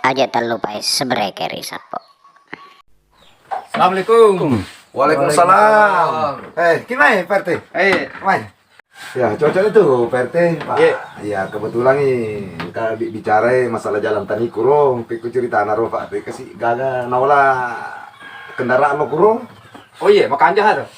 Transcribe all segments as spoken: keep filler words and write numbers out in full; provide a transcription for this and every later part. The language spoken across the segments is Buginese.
Aja' tallupai sebreke ri sappo. Assalamualaikum. Waalaikumsalam. Eh, kimai, Pak R T? Eh. Mai. Ya, cocok itu, Pak R T, Pak. Iya. Iya, kebetulan nih, engka bi-, bicara masalah jalan tani kuro, pekko ceritana ro, Pak R T, kasi gaga naola kendaraan lo kuro. Oh iya, makanja haro.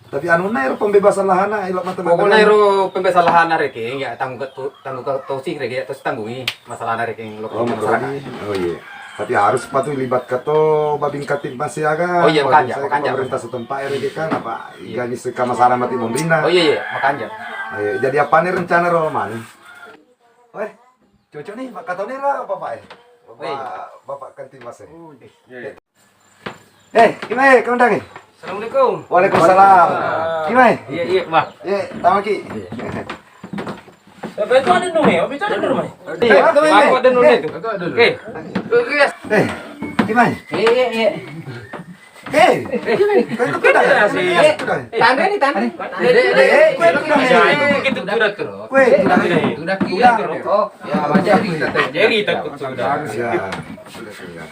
Tapi anunna ero pembebasan lahanna, elo mata-mata. Pokoknya ero pembebasan lahanna rekeng, ya tanggung ke-, tanggung ke tosi rekeng, ya terus tanggungi masalahna rekeng lo. Oh, masalah. Oh iya. Tapi harus sepatu libat kato babing katin masih aga. Oh iya, makanja, makanja. Pemerintah setempat ya, kan apa? Iya. Gak bisa ke masalah mati pemerintah. Oh iya, iya, makanja. Iya, jadi apa nih rencana ro mani? Weh, cocok nih, Pak. Kata nih lah, Bapak, eh. Bapak, Bapak Kantin Mas, eh. Oh, iya, iya. Eh, gimana, Komandan, eh? Assalamualaikum. Waalaikumsalam. Gimana? Iya, iya, Pak. Iya, tama ki. Iya. Apa itu ada nung ya? Apa itu ada nung, Mai? Iya, Pak, ada nung itu. Eh. Eh, gimana? Iya, iya, iya. Eh, itu kuda. Iya, kuda. Tanda nih, tanda. Eh, eh, kuda. Gitu, kuda terus. Kue, kuda. Kuda, kuda. Oh, ya, macam itu. Jadi takut sudah. Ya, sudah, sudah.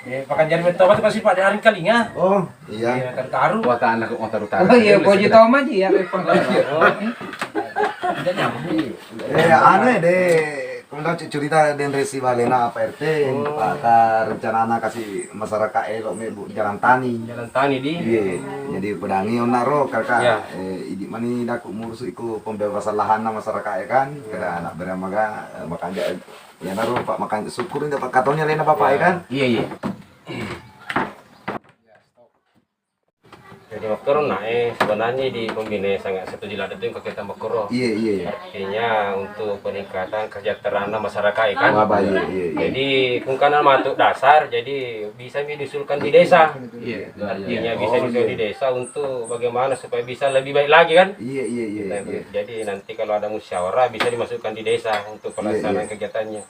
Eh, pakan jari metto apa tuh pasti pada hari kalinya. Oh, iya. Iya, taruh-taruh. Wah, tanah kok mau taruh-taruh. Oh, iya, poji tau mah, iya. Jadi nyambung. Eh, anu ya, deh, kemudian cu-, cerita den resi balena Pak R T, oh. Maka rencanana kasih masyarakat elo mebbu jalan tani. Jalan tani di. Iya, jadi pedangi onna ro, kakak. Iya. Eh, idi mani daku murusu iku pembebasan lahanna masyarakat ya kan. Iya. Kada anak beramaga, eh, makanja. Iyanaro, Pak, makanja syukur inda, Pak, katoni alena Bapak, ya kan? Iya, iya. Jadi makkoro na, eh, sebenarnya di pembina sangat setuju ladde tu engka kita makkoro. Iya, iya, iya. Artinya untuk peningkatan kesejahteraan masyarakat, ya kan? Wah, baik, iya, iya, iya. Jadi, kungkana matu dasar, jadi bisa mi diusulkan di desa. Iya, iya, iya. Artinya bisa diusulkan di desa untuk bagaimana supaya bisa lebih baik lagi, kan? Iya, iya, iya, iya. Jadi nanti kalau ada musyawarah bisa dimasukkan di desa untuk pelaksanaan kegiatannya.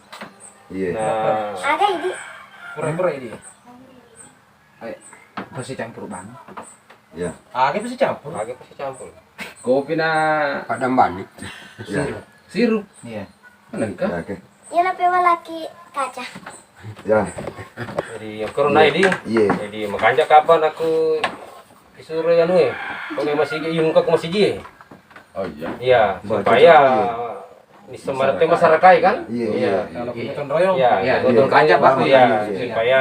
Iya, iya. Nah, ada ini. Pura-pura ini. Eh, pasti campur banget. Iya. Age pasti campur. Age pasti campur. Kopi na padang bani. Iya. Sirup. Sirup. Iya. Nengka. Iya, oke. Iya, nape walaki kaca. Ya. Jadi, aku ronai di. Iya. Jadi, makanya kapan aku disuruh anu, eh, pakai masigi, iya, muka aku masigi, eh. Oh, iya. Iya, supaya bisa merti masyarakat, kan? Iya, iya. Iya. Kalau gotong royong. Iya, iya, gotong royong, Pak. Iya, iya, iya. Supaya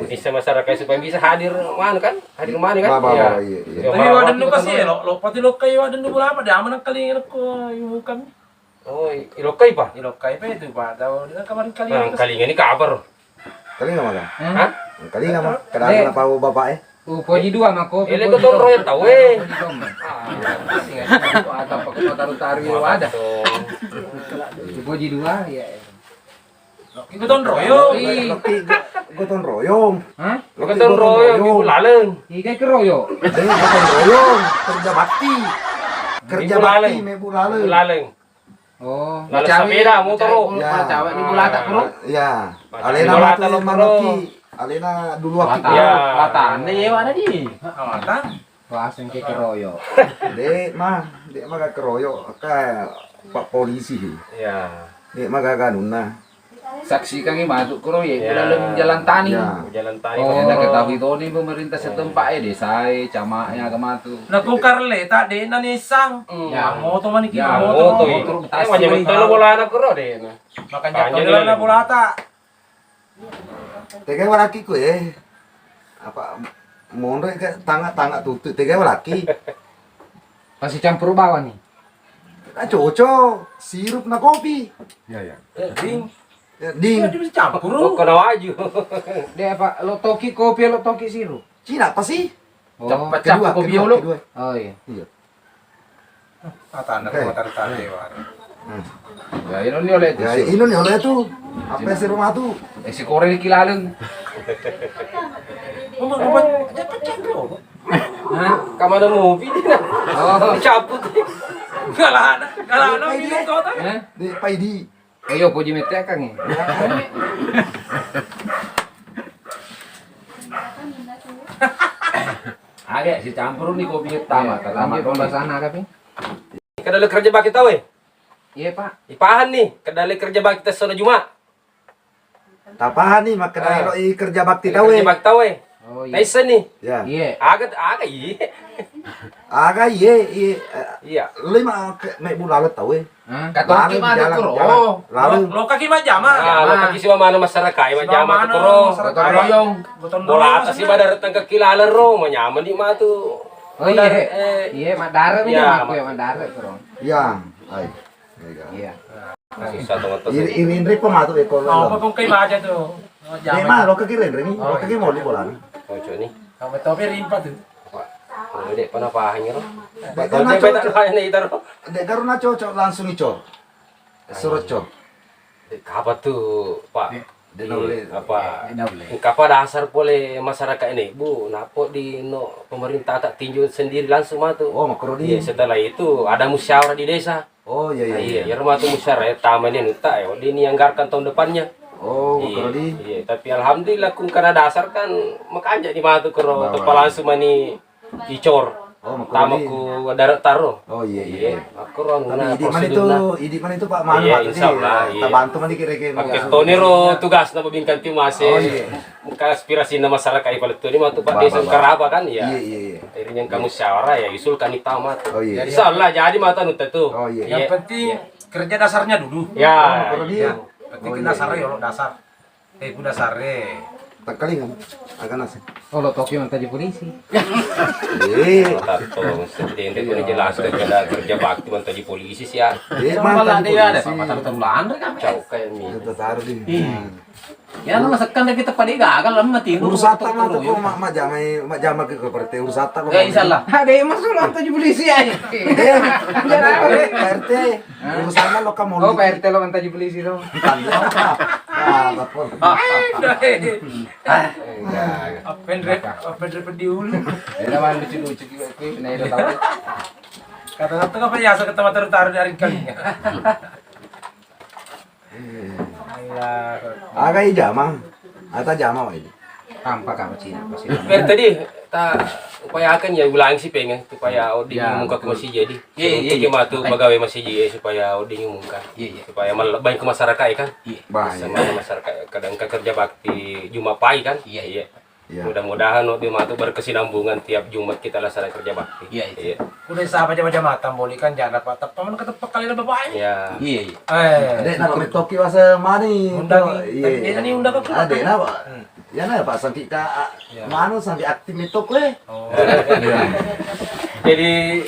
bisa masyarakat supaya bisa hadir mana, kan? Hadir mana, kan? Iya. Tapi waden nu pasti lo, lo pati lo kai waden nu berapa dia mana kali ko ibu kami. Oh, i-, ilokkai, Pak? Ilokkai pa itu, Pak. Tahu dengan kemarin kali. Nah, kali ini kabar. Kali nggak makan? Hah? Kali nggak makan? Kenapa, Bapak, eh? Upoji dua mako. Ele gotong royong tau, eh. Atau pakai taruh-taruh wadah. Upoji dua, ya. Gotong royong. Loki go-, gotong royong. Hah? Loki gotong royong, ibu laleng. Iga keroyo. Eh, gotong royong, kerja bakti. Kerja bakti, mebu laleng. Laleng. Oh, laleng sepeda, motor. Ya. Cewek di bulata, Bro. Ya. Alena matu manoki. Alena dulu waktu. Ya. Watane ya, mana di? Watang. Wah, sengke keroyo. Dek mah, dek mah gak keroyo, kayak Pak Polisi. Ya. Dek mah gak ganunna. Saksikan ini masuk kuro ya, ke dalam jalan tani. Ya. Jalan tani. Oh, ketahui toni pemerintah setempat, eh, desa, eh, camat, ya, kematu. Nah, kung karle tak dek na nesang. Hmm. Ya, moto mani kita moto. Moto. Motor. Eh, macam itu bola anak kuro deh. Makanya kau dalam bola tak. Tega walaki ku, eh. Apa monre ke tanga-tanga tutut tega walaki. Pasti campur bawang nih. Ah, cocok sirup na kopi. Ya, ya. Eh, ding. Ya, ding. Dia bisa campur. Kok kena waju. Dia apa? Lo toki kopi, lo toki sirup. Cina apa sih? Oh. Cepat kedua, campur kopi kedua, dulu. Kedua. Oh, iya. Iya. Atana ko tari-tari waro. Hmm. Ya, ino ni oleh tu. Ya, ino ni oleh tu. Apa si rumah tu? Eh, si koreng ki laleng. Ngomong, ngomong, dia pecah, Bro. Hah? Kamana mobil ni? Oh. Dicabut. Galana, galana mobil kota. Hah? Di Paidi. Oh, iya, poji mette kang. Age, si campur ni kopi tama, tama pembahasan aga pi. Kada le kerja bakti tau, eh? Iya, Pak. Ipahan ni, kada le kerja bakti tes sono Juma. Tapahani makkeda elo i kerja bakti tau e. Kerja bakti tau e. Oh, iya. Taisseng ni. Ya. Iya. Aga, aga, iya. Aga, iya, iya. Iya. Lima ke, mai bulala tau e. Hah? Katongki manu kuro. Lalu. Lo, lokaki majjama. Ah, lokaki siwa mana masyarakat, majjama kuro. Gotong royong. Gotong royong. Bola atas si pada retang ke kilala ro, manyameng di matu. Oh, iya. Iya, madara mi ya, aku ya madara kuro. Iya, ai. Iya. Susah teman-teman. Iri, iri, iri pematu e, kalau. Apa pun kai baca tu. Memang lo kaki rendre ni, lo kaki moli bola ni. Cocok ni. Kamu tahu pi rimpa tu. Pak, oh, dek, pernah paham ya, Ro? Dek, karena cocok. Dek, karena cocok langsung icor. Suruh cor. Dek, apa tu, Pak? Dek, dek, apa? Dek, dek. Engka apa dasar pole masyarakat ini, Bu? Napo di no pemerintah tak tinjau sendiri langsung matu. Oh, makro di. Iya, setelah itu ada musyawarah di desa. Oh, iya, iya, iya. Iya, iya, rumah tu musyawarah, ya, taman ini, tak, ya, udah ini anggarkan tahun depannya. Oh, iya, makro di. Iya, tapi alhamdulillah, kun karena dasar kan, makanya di matu kero, tempat langsung mani icor. Oh, makro di. Tamaku darat taro. Oh, iya, iya. Iya, aku ron. Tapi guna idi mana itu, prosedurnya. Idi mana itu, Pak? Manu, iya, insya Allah, iya. Tabantu mani kira-kira. Oke, Tony ro tugas na bingkan tim masih. Oh, iya. Engka aspirasina masyarakat ipalettu ni matu Pak Desa, engka raba kan, iya. Iya, iya, iya. Akhirnya engka musyawarah, ya, usulkan ni tau matu. Oh, iya. Insya Allah jadi matu anu tentu. Oh, iya. Yang penting kerja dasarnya dulu. Ya, iya. Penting dasarnya ya, dasar. Eh, ku dasarnya. Takkalinga, agak nasi. Oh, lo toki mantaji polisi. Eh. Tatto, sedih, ini jelas kerja, kerja bakti mantaji polisi sih, ya. Eh, mantaji polisi. Ada, Pak, mata terlalu andre kan. Cau kayak ini. Kita taruh di. Iya. Ya, lu masakan lagi tepat dia gagal, lu mati. Urusan tak mah tuh, kok mak, mak jamai, mak jamai ke, ke P R T, urusan tak lo. Ya, insya Allah. Ada yang masuk lo tujuh polisi aja. Iya. Jangan P R T. Urusan lo kamu. Oh, P R T lo minta polisi lo. Tanda. Ah, betul. Apa yang rep, apa yang rep di hulu? Ini mah lucu-lucu juga, kui. Nah, itu tahu. Kata satu apa ya, asal kata mata taruh di hari kali. Allahu Akbar. Aga i jama. Ata jama wa ini. Tampa ka pacina, pacina. Biar tadi ta upayakan ya ulang si pengen supaya oding muka ke masih jadi. Iya, iya, iya. Matu pegawai masih jadi supaya oding muka. Iya, iya. Supaya melebain ke masyarakat ya kan. Iya. Bah, sama masyarakat kadang ke kerja bakti Jumat pagi kan. Iya, iya. Iya. Mudah-mudahan no, dia matu berkesinambungan tiap Jumat kita laksanakan kerja bakti. Iya, iya. Iya. Udah siapa jama-jama tamboli kan jangan apa tepa mana ketepa kali ada bapak. Iya. Iya, iya. Eh, ada nak toki wasa mani. Undang. Iya. Tadi ini undang ke. Ada nak, Pak? Hmm. Ya nah, Pak, sampai ka, iya, manu sampai aktif itu kue. Oh. Iya. Jadi,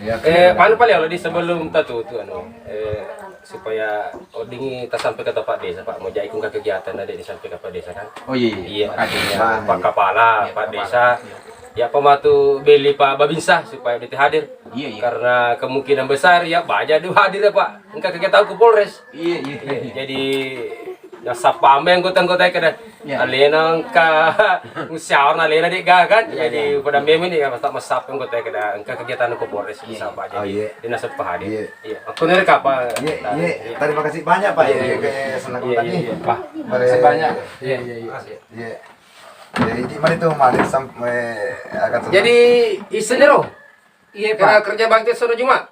iya, eh, anu paling kalau di sebelum tatu tu anu, eh, supaya odingi tasampai ke tempat desa, Pak. Mau jadi ikut kegiatan ada disampaikan Pak Desa kan? Oh iya, iya. Iya. Makasih, iya. Pak Kepala, iya, Pak Kepala. Desa. Iya. Ya, Pak Matu beli Pak Babinsa supaya dia hadir. Iya, iya. Karena kemungkinan besar ya banyak dia hadir ya, Pak. Engka kegiatan ke Polres. Iya, iya. Iya, jadi nasappa ambe anggota-anggota kada. Iya. Alena engka musyawarah alena dek ga kan. Iya, jadi iya, pada meme ni ya masa masa anggota kada engka kegiatan ke Polres. Iya. Sapa, oh, jadi iya. Dia nasappa hadir. Iya. Iya, aku nih kapal. Iya, iya. Terima kasih banyak, Pak. Iya, iya, iya. Senang tadi. Iya, iya, Pak. Terima kasih banyak. Iya, iya, iya. Iya. Jadi, gimana itu, Malik, sampai akan selesai? Jadi, iseniro? Iya, Pak. Kerja bakti sore Jumat?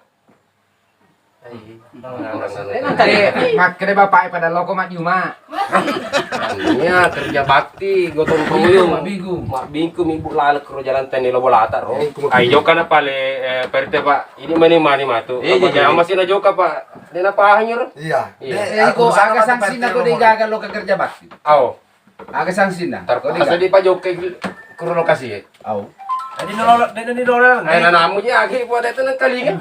Eh, nanti makkeda bapak pada loko mak Jumat. Iya, kerja bakti, gotong royong. Mak Bigu. Mak Bigu, ibu lalek ro jalan tani lo bolata ro. Ayo, jokana pale, eh, P R T, Pak. Ini mani, mani matu. Iya, iya, iya. Masih na joka, Pak. Dia na pahang ro? Iya. Iya. Eh, iko aga sanksi na ko de gagal lo kerja bakti. Au. Aga sanksi na. Terpaksa di pajokke kuro lokasi ya. Au. Jadi nolok, dia ni nolok. Eh, nanamu ji agi buat itu nang kalinga.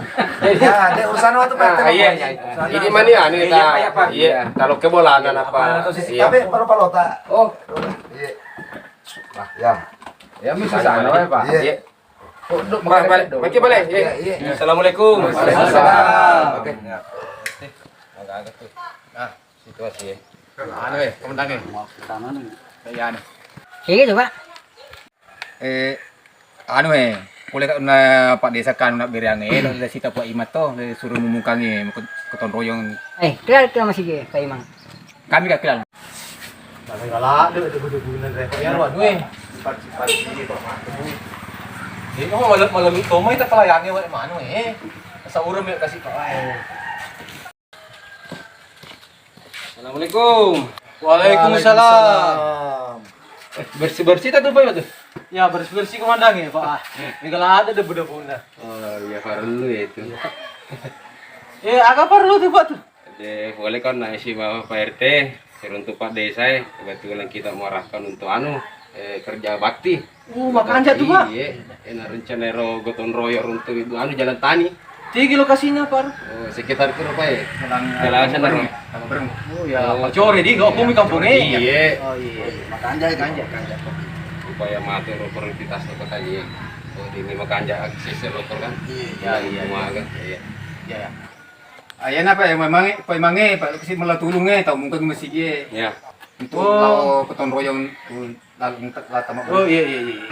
Ya, ada urusan waktu P R T. Ah, iya, iya. Jadi mani anu ta. Iya, iya, Pak. Iya, kalau ke bola anak apa? Apa atau sisi? Iya. Tapi palo-palo ta. Oh. Iya. Wah, ya. Ya, bisa sana wae, Pak. Iya. Iya. Kok duduk, Pak, makan balik. Duduk. Oke, balik. Iya. Iya, iya. Assalamualaikum. Waalaikumsalam. Oke. Agak-agak tuh. Nah, situasi ya. Anu, eh, komandan, eh. Mau ke sana nih. Iya, anu. Iya gitu, Pak. Eh, anu, eh, boleh ka na Pak Desa kan na beriang, eh, lo sita Pak Imat to, eh, suruh mumungkangi ke, gotong royong. Eh, kenal ke masih dia, Pak Imam? Kami gak kenal. Tapi kalau ada, ada guna-guna, eh, ya, lo, anu, eh. Sifat-sifat ini, Pak Matu. Ini mau malam, malam itu, mau kita pelayannya, Pak, mana, eh? Masa urun ya kasih, Pak, eh. Assalamualaikum. Waalaikumsalam. Eh, bersih-bersih tak tuh, Pak, tuh? Ya, bersih-bersih komandan ya, Pak. Ah, ini kalau ada debu-debunya. Oh, iya, parellu ya itu. Eh, aga parellu tuh, Pak, tuh? De, boleh kan naik si Bapak P R T, runtu Pak Desa, eh. Kebetulan kita mengarahkan untuk anu, eh, kerja bakti. Oh, makanja tu, Pak. Iya, ena rencana ro gotong royong runtu ibu anu Jalan Tani. Tigi lokasinya, Pak? Oh, sekitar itu, Pak, ya? Jalan Jalan Sana, Berung. Pak. Jalan Berung. Oh, ya, oh, Pak Core di, kok kumi kampung, eh? Iya. Oh, iya. Makanja itu, makanja. Supaya matur prioritas lo kota, iya. Oh, di ini makanja akses lo kan? Iya, iya, iya, iya. Kan? Iya. Iya, iya. Ah, iya, napa ya, memang, memang, Pak, kasi mela tulung, eh, tau mungkin masih dia. Iya. Untuk, oh, lao gotong royong, uh, lalu minta lah sama. Oh, iya, iya, iya, iya.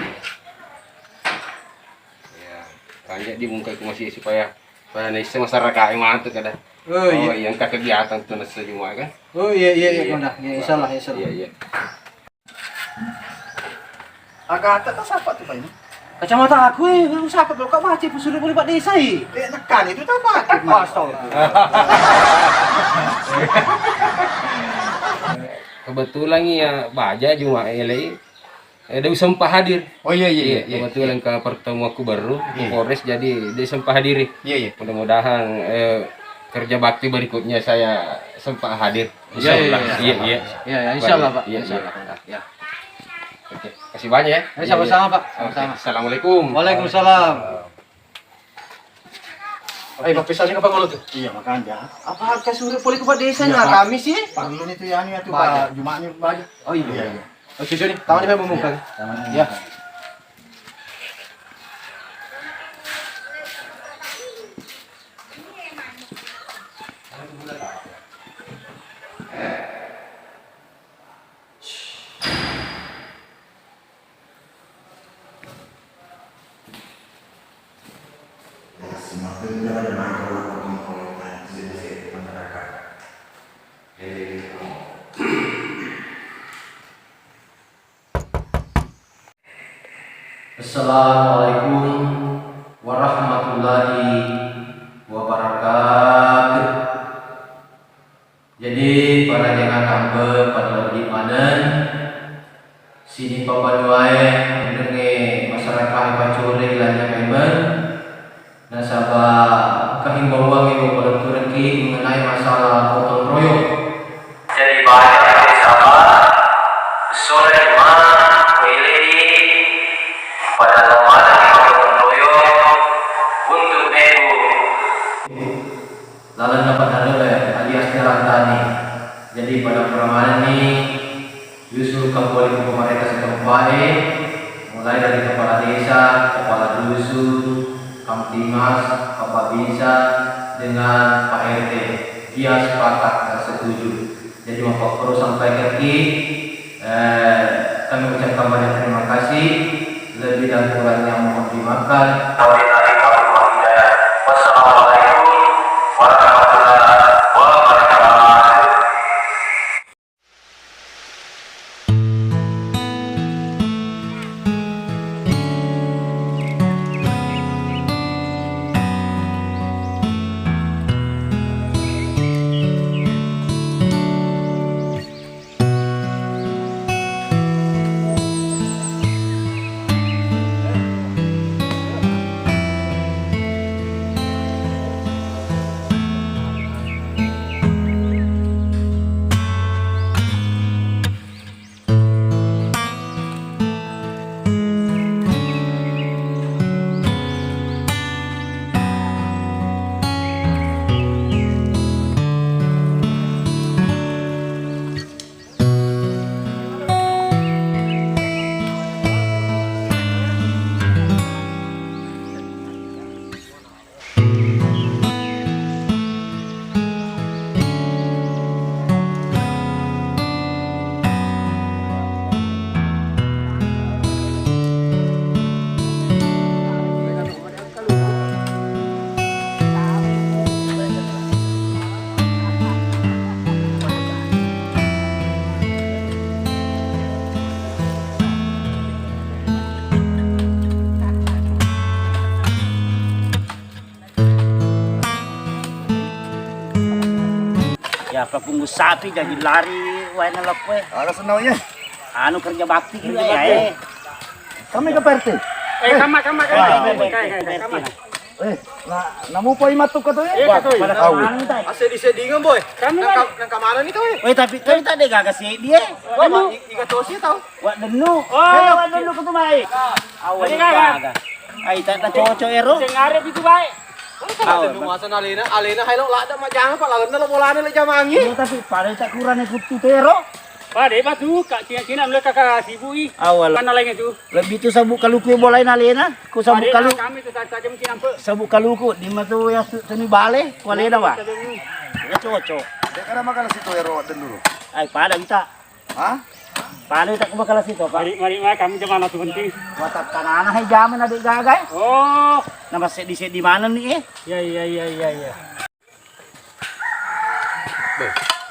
Iya. Tanya di muka itu masih supaya, supaya naisse masyarakat yang mana tuh kada. Oh, iya. Oh, yang kegiatan tuh nasi Jumat kan? Oh, iya, iya, iya, iya, Komandan. Iya, insya Allah, insya Allah. Iya, iya. Agata tak siapa tuh, Pak, ini? Kacamata aku, eh, siapa kalau kau baca, suruh boleh Pak Desa, eh. Eh, nekan itu tak pakai, Pak. Astaga. Kebetulan ya, baja Jumat, eh, lagi. Eh, dia sempat hadir. Oh, iya, iya, iya, iya, kebetulan ke pertemuanku baru, iya, Polres, jadi dia sempat hadir. Iya, iya. Mudah-mudahan, eh, kerja bakti berikutnya saya sempat hadir. Iya, iya, iya. Insya Allah. Iya, iya. Iya, iya, insya Allah, Pak. Iya, insya Allah, Pak. Iya. Oke, kasih banyak ya. Eh, sama-sama, Pak. Iya, iya. Sama-sama. Oke. Assalamualaikum. Waalaikumsalam. Eh, Pak, pesannya apa kalau tuh? Iya, makanya. Apa harga suruh boleh ke Pak Desa, iya, nah, Pak. Kami sih. Perlu nih tuh ya, anu ya tuh, baja. Pak. Jumatnya baja. Oh, iya. Iya, iya. Oke, Joni, tangan di membuka. Iya, tangan di membuka. Iya. Assalamualaikum warahmatullahi wabarakatuh. Jadi, para jamaah tambeng, pada wedding maneng, sining pabbanuae, ennengnge masyarakat Pacore lanynya memeng, nasaba engka himbauan yang paletturekki mengenai masalah gotong royong. Jadi, banyak yang sabar, sore jemaah, kueleni, pada lemah gotong royong, untuk minggu. Lalenna Paddarewe alias Jalan Tani. Jadi pada puramanenni yusung kapolé ku pemerintah setempat, mulai dari kepala desa, kepala dusun, kamtimas, kababinsa, dengan Pak R T. Dia sepakat dan setuju. Jadi mappakkoro sampaikan ki, eh, kami ucapkan banyak terima kasih. Lebih dan kurangnya mohon dimaafkan. Wabillahi taufiq wal hidayah. Wassalamualaikum warahmatullahi wabarakatuh. Ya, papunggu sapi jadi lari. Wae na lokko e. Aga senna wae. Anu kerja bakti juga ya, eh. Kami ke P R T. Eh, kama, kama, kama. Wah, kama, kama, kama. Eh, na, namu poi matu katu ya? Eh, katu ya. Pada kau. Ase di sedingan, boy. Kami nang kan ka-, nang kamana ni kau, eh? Weh, tapi, tapi tak ada gaga sih dia. Wah, i-, iga tosi tau. Wak Dennu. Oh, Wak Dennu ketu mai. Awal gaga. Ai tak ada cocok ero. Dengar itu baik. Awa, Dennu masa alena, alena hai lo ladda majjama, Pak, lalenna lo bolana lo jamangi. Iya, tapi pada tak kurang kuttu tero. Pada batu, kak, kina-kina mulai kakak sibuk i. Awal. Mana lain itu? Lebih tu sabuk kaluku bolai nalena. Ku sabuk kalu. Kami tu saja mungkin ampe. Sabuk kaluku di matu ya tu tuni bale, ku alena, Pak. Ya cocok. Dia kada makan situ ero Wak Dennu. Ai pada kita. Hah? Pada tak ku bakal situ, Pak. Mari, mari, mari, kami jaman tu penting. Watatta nana hai jaman adik gaga, eh. Oh. Nama sedih-sedih mana nih, eh? Iya, iya, iya, iya, iya.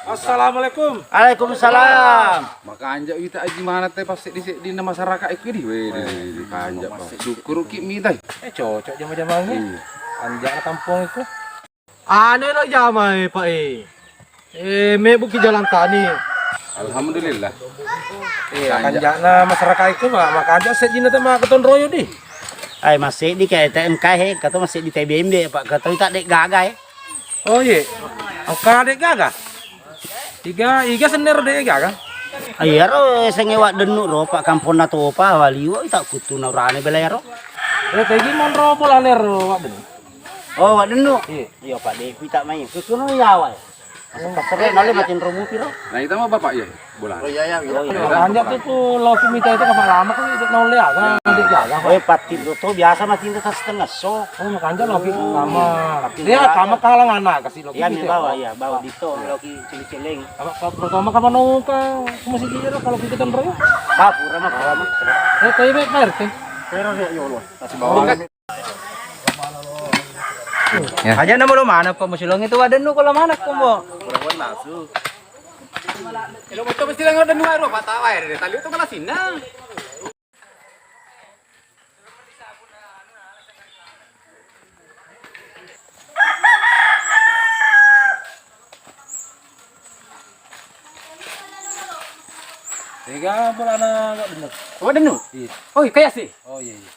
Assalamualaikum. Waalaikumsalam. Makanja wita aji mana teh pas sedih-sedih na masyarakat itu di. Weh, di, di, di, kanja, Pak. Syukur ki mitai. Eh, cocok jama-jama ini. Iya. Anjak kampung itu. Ane lo jama e, Pak, e. Eh, mebbu ki jalan tani. Alhamdulillah. Iya, kanjana masyarakat itu, Pak, makanja sedina te maka tonroyo di. Ai, masih di kayak te engka he, kata masih di T B M B, Pak, kata tak dek gaga, eh. Oh, iya. Engka dek gaga. Iga, iga senner dek gaga. Ai, ero sengewa Dennu ro, Pak, kamponna topa, waliwo, tak kutu na urane bela ero. Eh, tegi monro bolane ro, Wak Dennu. Oh, Wak Dennu. Iya. Iya, Pak, de' pita mai. Susuno yawa. Masa pasere nale matin romupi ro. Nah, itu mah Bapak ya, bola. Oh iya, iya, iya. Oh, iya. Anjak tu, tu loki mita itu kapan lama kan itu nol ya, kan? Iya. Dia jaga. Oh, pati tu, tu biasa matin tu setengah so. Oh, makanya loki lama. Dia lama kalang anak kasih loki. Iya, mita bawa, ya. Iya, bawa di to loki ciling-ciling. Apa, apa, pertama kapan nongka masih dia kalau kita tonrong? Bapak, ramah, ramah. Eh, tapi baik, Pak R T. Terus ya, ya Allah. Kasih bawa. Ya. Aja namo lo mana ko musilong itu Wak Dennu ko lo mana ko mo. Elo betul mesti lengo Dennu aro patawa ya, tali itu kena sina. Tega bolana Wak Dennu. Wak Dennu? Iya. Oh, kaya sih. Oh, iya, iya.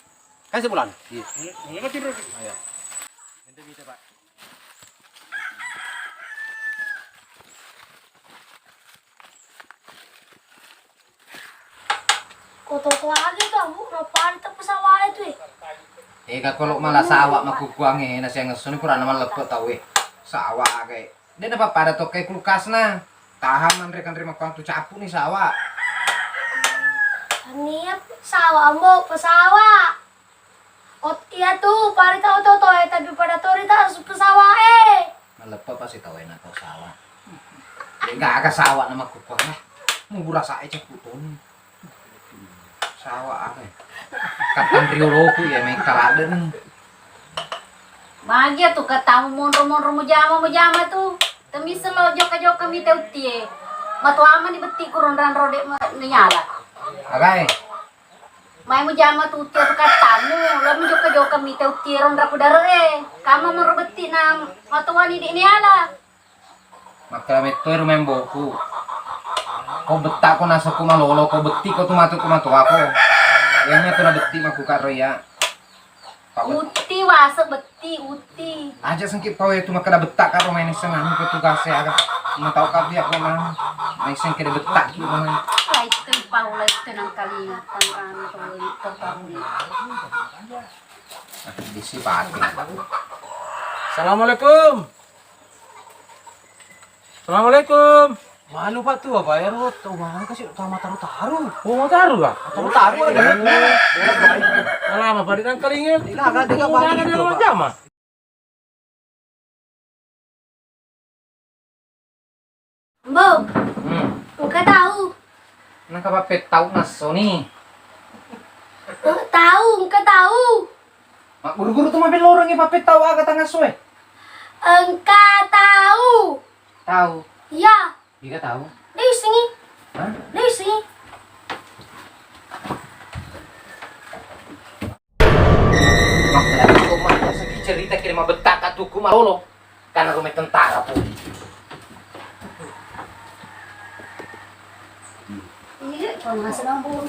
Kasih bulan. Iya. Ayo. Nanti kita, Pak. Koto-koto aja tuh, Bu. Ngapain tuh pesawat itu, eh? Eh, kalau malah sawah makukuange, nasi yang ngesun kurang nama lepek tau, eh. Sawah aga, eh. De' napappada tokkai kulkasna. Tahang manre kanre makkua tu capu ni sawa. Nia sawa, ambo, pesawa. Ot, iya tu, parita oto-oto e, tapi pada tori ta su pesawa e. Maleppa pasi tau ena tau sawa. De' gaga sawa na makkukkuanna. Mubura sae capu toni. Sawa aga e? Kattang rioloku iya mengka ladde' ni. Magi atu kattamu monro-monro mujama-mujama tu. Temisseng lo jokka-jokka mita uttie. Matu ama ni betti ku ronrang rode' niala. Aga e? Mai mujama tu uttie tu kattamu, lo mujokka-jokka mita uttie ronra ku dare' e. Kama monro betti na matuani de' niala. Makkeda metto ero memboku. Ko betta ko nasoku malolo, ko betti ko tu matu ko matuako. Iyami tu na betti makuka ro iya. Utti wase betti, utti. Aja sengki pawe tu makkeda betta ka ro main seng anu ko tugas e aga. Matau ka dia ko mang. Main seng kede betta ki ko mang. Lai tu pau lai tu nang kalinga tanrang to to. Bisi pake. Assalamualaikum. Assalamualaikum. Malu Pak tu, Bapak, ero tau mangka si tama taru-taru. Oh, taru lah. Taru-taru ada. Lama pada nang kalinga. Lah, kan dia Pak. Jama. Mbo, hmm. Engka tau. Nangka pappettau ngasso ni. Tau, engka tau. Magguru-guru tu mabellorengngi pappettau aga tangasso e. Engka tau. Tau. Iya. Iga tau. Dei sengi. Hah? Dei sengi. Makkeda ko mah segi cerita kira mabetta ka tuku malolo. Karena rumah tentara pun. Oh, masih nambung.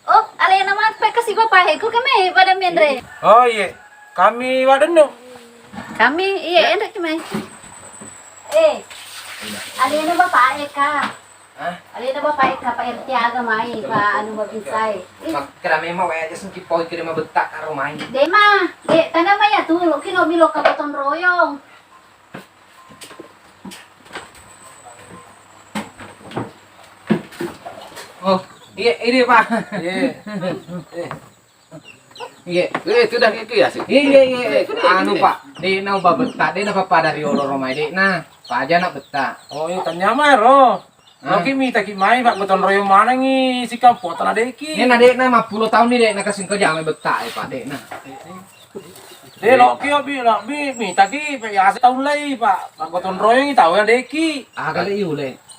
Oh, alena mappe kasi bapak e, ku keme pada menre. Oh, iye. Kami wadennu. Kami, iye, enre ki mai. Eh, alena bapak e ka. Hah? Alena bapak e ka, Pak R T aga mai, Pak anu, bapak sai. Ih. Mak-, kira memang wae aja sengki poi kira mabetta karo mai. Dema, de, tana mai atu, lo kino milo ka gotong royong. Oh, iya, ini, Pak. Iya. Eh. Iya. Eh, itu dah itu ya sih. Iya, iya, iya. Eh, itu dah, anu, itu dah. Pak. Dek, nau babetta, dek, napa pada riolo romai, dek, nah. Paja nak betta. Oh, iya, tanya mai ro. Hah? Loki mita ki mai, Pak, gotong royong manengi si kampong tana deki. Ini na, dek, na, mappulo tahun ni, dek, na kasingko jamai betta, eh, Pak, dek, na. De, loki, obi, lobi, mita ki, pe, yase taun lai, Pak. Pak gotong royong i tau ya deki. Ah, kali iu, le.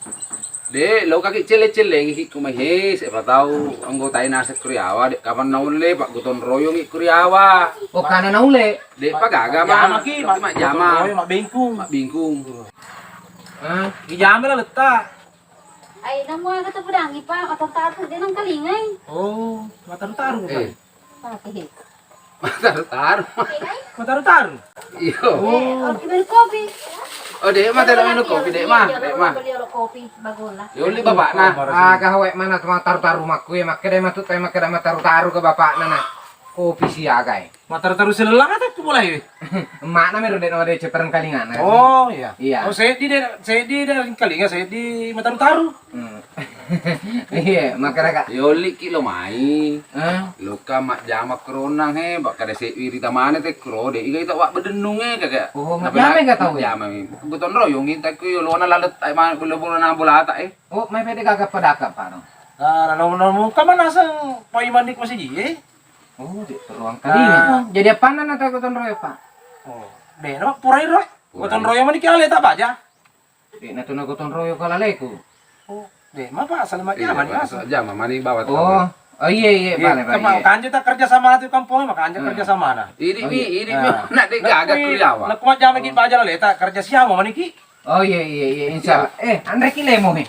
De, lo kaki celle-celle ngi ku mai he, siapa tahu anggota ina sekuriawa, de, kapan naulle, Pak gotong royong i kuriawa. Oh, kana naulle. De, Pak gaga, Pak, jama ki, Pak, Pak jama. Gotong royong, Pak bingkung. Pak bingkung. Hah? Di jama lah letak. Ai, namu aga tu pedangi, Pak, mataru-taru, de nang kalingai. Oh, mataru-taru, Pak. Eh. Mataru-taru. Mataru-taru? Iyo. Eh, oh, kibeli kopi. Oh, dek, mah, telo minum kopi, dek, mah. Iya, dek, mah. Beli lo kopi, bagus lah. Ya, uli bapak, nah. Oh, marah sini. Aga hawe mana tu mataru-taru makku, ya, makkeda matu, makkeda mataru-taru ke bapak, nah, nah. Kopi siaga, eh. Mataru-taru selelang atau aku mulai? Emakna mero, dek, nama dek, cepereng kalingana. Oh, iya. Iya. Oh, seddi, dek, seddi, dek, kalinga, seddi, mataru-taru. Hmm. Iya, makkeda ka. Yolli ki lo mai. Hah? Loka majjama keronang he, bak kada sewi rita mana te kro de, iga ita wak bedennung e kaka. Oh, majjama ka tau e? Majjama mi. Gotong royong ita ku yo lona lalet ai ma bola-bola na bolata e. Oh, mai pede gaga padaka, Pak, no? Nah, lalu, lalu muka mana sang pai mandi masih ji e? Oh, di ruang kali. Nah. Jadi apa nana tak gotong royong, Pak? Oh, de, no, purai ro. Purai. Gotong royong mani kira leta baja. Dek, na tu na gotong royong ka laleku. Oh, de, ma, Pak, asal majjama ni, asal jama mani bawa tu. Oh, oh, iya, iya, bale, bale, iya. Makanja tak kerja sama tu kampung, makanja kerja sama na. Idi mi, idi mi, nak dek gaga kuliah, Pak. Nak majjama ki baja leta kerja siama mani ki. Oh, iya, iya, iya, insya Allah. Eh, anre ki lemo he.